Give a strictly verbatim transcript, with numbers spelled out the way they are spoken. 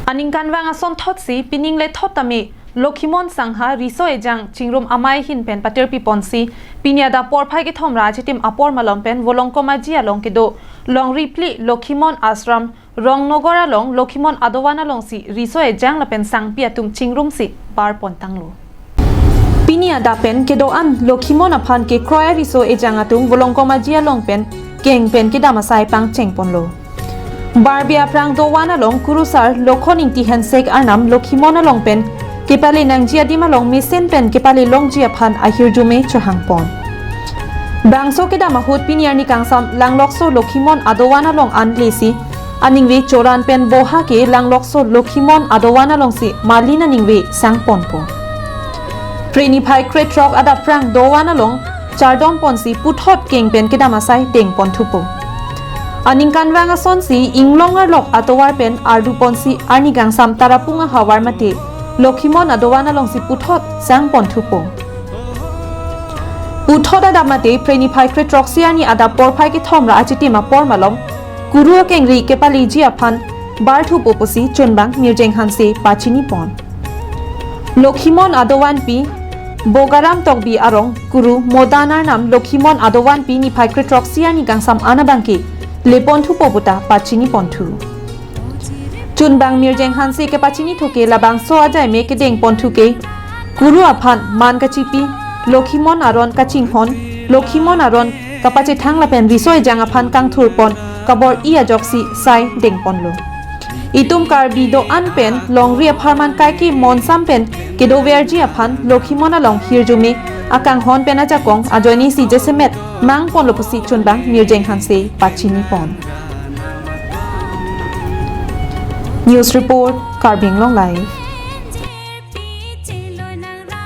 Aningkanvang asonthotsi pining lethot tame Lokhimon Sangha riso ejang chingrum amei ahin pen patirpi ponsi, pini adap porphai kethom ra achitim apor malom pen Volongkom Aji along kedo longri phli Lokhimon Ashram, Rongnogor along Lokhimon adovan alongsi riso ejang lapen sangpi atum chingrumsi bar pontanglo. Pini adap pen kedo-an Lokhimon aphan kekroi ariso ejang atum Volongkom Aji along pen keng pen kedam asai pangcheng ponlo. Barbi aphrang dovan along kurusar Lokhon Ingti Hensek arnam Lokhimon along pen kepale nangji adim along mesen pen kepale longji aphan ahirjume chohang pon. Bangso kedam ahut pini arni kangsam Langlokso Lokhimon adovan along an lesi aningve choran pen boha ke Langlokso Lokhimon adovan alongsi malin aningve sang ponpo. Phre niphai krethrok adap phrang dovan along chardom ponsi puthot keng pen kedam asai deng ponthupo. Aningkanvang asonsi inglong arlok atovar pen ardu ponsi arni kangsam Tarapung ahavar mate Lokhimon adovan alongsi puthot sang ponthupo. Puthot adap mate phre niphai krethroksi arni adap porphai kethom ra achitim apor malom kuru akengri kepaleji aphan bar thupo pusi chunbang Mirjeng Hanse pachini pon. Lokhimon adovanpi Bogaram Tokbi arong kuru Modan arnam Lokhimon adovanpi niphai krethroksi arni kangsam an abangke le ponthupo puta pachini ponthu. Chunbang Mirjeng Hanse kepachinithu ke labangso ajaime kedeng ponthu ke kuru aphan man kachipi, Lokhimon aron kachinghon, Lokhimon aron kapachethang lapen riso ejang aphan kangthur pon kabor-i ajoksi sai deng ponlo. Itum Karbi do-an pen longri apharman kaike monsam pen kedoverji aphan Lokhimon along hirjume akanghon pen ajakong ajoinesi jasemet mang ponlo pusi chunbang Mirjeng Hanse pachini pon. News report, Karbi Anglong Live.